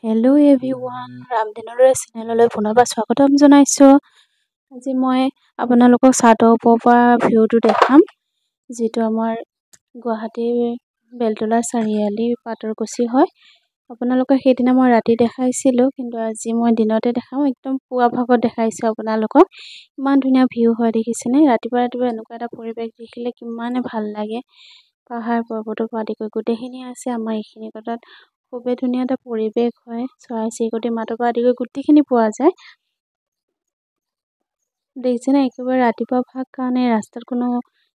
Hello' everyone, ৰামধেনুৰ চেনেললৈ পুনৰবাৰ স্বাগতম জনাইছোঁ। আজি মই আপোনালোকক চাদৰ ওপৰৰ পৰা ভিউটো দেখাম, যিটো আমাৰ গুৱাহাটীৰ বেলতলা চাৰিআলি পাটৰকুছি হয়। আপোনালোকে সেইদিনা মই ৰাতি দেখাইছিলোঁ, কিন্তু আজি মই দিনতে দেখাম। একদম পুৱা ভাগত দেখাইছোঁ আপোনালোকক। ইমান ধুনীয়া ভিউ হয়, দেখিছেনে? ৰাতিপুৱা ৰাতিপুৱা এনেকুৱা এটা পৰিৱেশ দেখিলে কিমানে ভাল লাগে। পাহাৰ পৰ্বতৰ পৰা আদি কৰি গোটেইখিনি আছে আমাৰ এইখিনি কথাত। খুবেই ধুনীয়া এটা পৰিৱেশ হয়। চৰাই চিৰিকটি মাতৰ পৰা আদি কৰি গোটেইখিনি পোৱা যায়। দেখিছেনে? একেবাৰে ৰাতিপুৱা ভাগ কাৰণে ৰাস্তাত কোনো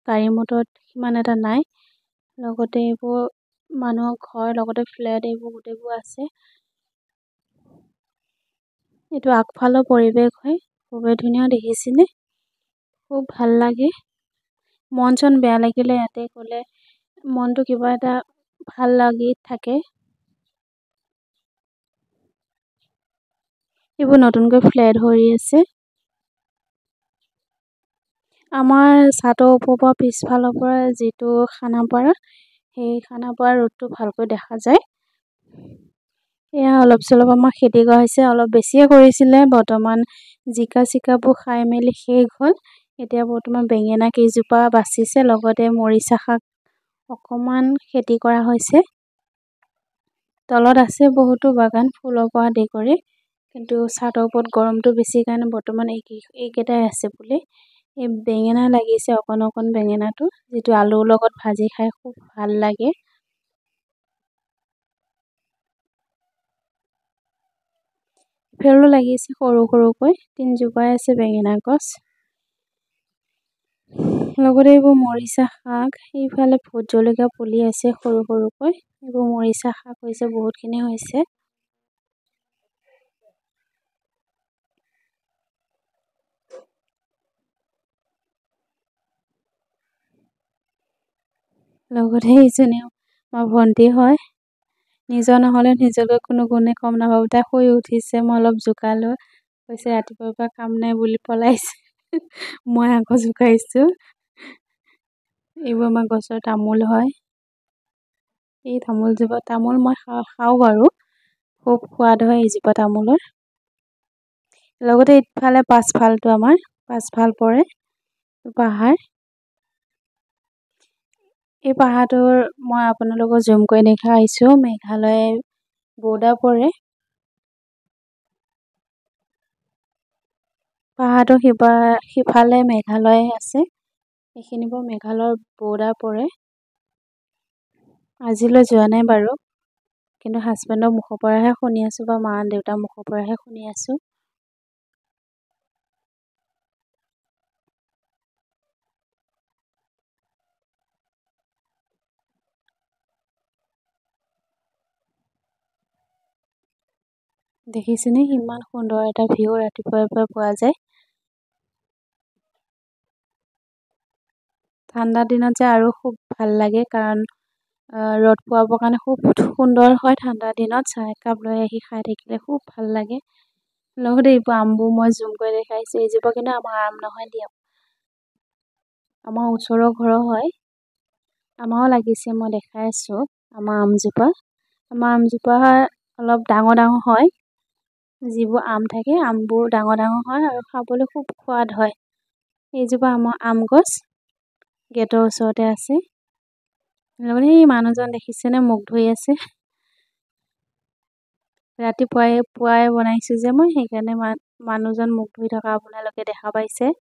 গাড়ী মটৰ সিমান এটা নাই। লগতে এইবোৰ মানুহৰ ঘৰ, লগতে ফ্লেট, এইবোৰ গোটেইবোৰ আছে। এইটো আগফালৰ পৰিৱেশ হয়, খুবেই ধুনীয়া, দেখিছেনে? খুব ভাল লাগে। মন চন বেয়া লাগিলে ইয়াতে গ'লে মনটো কিবা এটা ভাল লাগি থাকে। এইবোৰ নতুনকৈ ফ্লেট হৈ আছে। আমাৰ চাদৰ ওপৰৰ পৰা পিছফালৰ পৰা যিটো খানাপাৰা, সেই খানাপাৰা ৰোডটো ভালকৈ দেখা যায়। এয়া অলপ চলপ আমাৰ খেতি কৰা হৈছে, অলপ বেছিয়ে কৰিছিলে। বৰ্তমান জিকা চিকাবোৰ খাই মেলি শেষ হ'ল। এতিয়া বৰ্তমান বেঙেনা কেইজোপা বাচিছে, লগতে মৰিচা শাক অকণমান খেতি কৰা হৈছে। তলত আছে বহুতো বাগান ফুলৰ পৰা আদি কৰি, কিন্তু চাদৰ ওপৰত গৰমটো বেছি কাৰণে বৰ্তমান এইকেইটাই আছে পুলি। এই বেঙেনা লাগিছে অকণ অকণ, বেঙেনাটো যিটো আলুৰ লগত ভাজি খাই খুব ভাল লাগে। ইফালেও লাগিছে সৰু সৰুকৈ, তিনিজোপাই আছে বেঙেনা গছ। লগতে এইবোৰ মৰিচা শাক, এইফালে ভোট জলকীয়া পুলি আছে সৰু সৰুকৈ। এইবোৰ মৰিচা শাক হৈছে, বহুতখিনি হৈছে। লগতে এইজনীও আমাৰ ভণ্টি হয়, নিজৰ নহ'লে নিজকে কোনো গুণে কম নাভাবোঁ। তাই শুই উঠিছে, মই অলপ জোকালোঁ, কৈছে ৰাতিপুৱাৰ পৰা কাম নাই বুলি পলাইছে, মই আকৌ জোকাইছোঁ। এইবোৰ আমাৰ গছৰ তামোল হয়। এই তামোলজোপা, তামোল মই খাওঁ বাৰু, খুব সোৱাদ হয় এইজোপা তামোলৰ। লগতে ইফালে পাছফালটো আমাৰ পাছফাল পৰে পাহাৰ। এই পাহাৰটোৰ মই আপোনালোকক জুম কৰি দেখাইছোঁ, মেঘালয় বৰ্ডাৰ পৰে। পাহাৰটোৰ সিফালে মেঘালয় আছে, এইখিনি পৰা মেঘালয়ৰ বৰ্ডাৰ পৰে। আজিলৈ যোৱা নাই বাৰু, কিন্তু হাজবেণ্ডৰ মুখৰ পৰাহে শুনি আছোঁ বা মা দেউতাৰ মুখৰ পৰাহে শুনি আছোঁ। দেখিছেনে ইমান সুন্দৰ এটা ভিউ ৰাতিপুৱাই পুৱাই পোৱা যায়। ঠাণ্ডা দিনত যে আৰু খুব ভাল লাগে, কাৰণ ৰ'দ পোৱাবৰ কাৰণে খুব সুন্দৰ হয়। ঠাণ্ডা দিনত চাহ একাপ লৈ আহি খাই থাকিলে খুব ভাল লাগে। লগতে এইবোৰ আমবোৰ মই জুম কৰি দেখাইছোঁ। এইজোপা কিন্তু আমাৰ আম নহয় দিয়ক, আমাৰ ওচৰৰ ঘৰৰ হয়। আমাৰো লাগিছে, মই দেখাই আছোঁ। আমাৰ আমজোপা, আমাৰ আমজোপা অলপ ডাঙৰ ডাঙৰ হয়। যিবোৰ আম থাকে আমবোৰ ডাঙৰ ডাঙৰ হয় আৰু খাবলৈ খুব সোৱাদ হয়। এইজোপা আমাৰ আম গছ গেটৰ ওচৰতে আছে। লগতে এই মানুহজন দেখিছেনে মুখ ধুই আছে। ৰাতিপুৱাই পুৱাই বনাইছোঁ যে মই, সেইকাৰণে মানুহজন মুখ ধুই থকা আপোনালোকে দেখা পাইছে।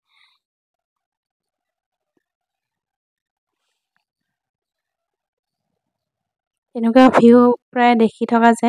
এনেকুৱা ভিউ প্ৰায় দেখি থকা যায়।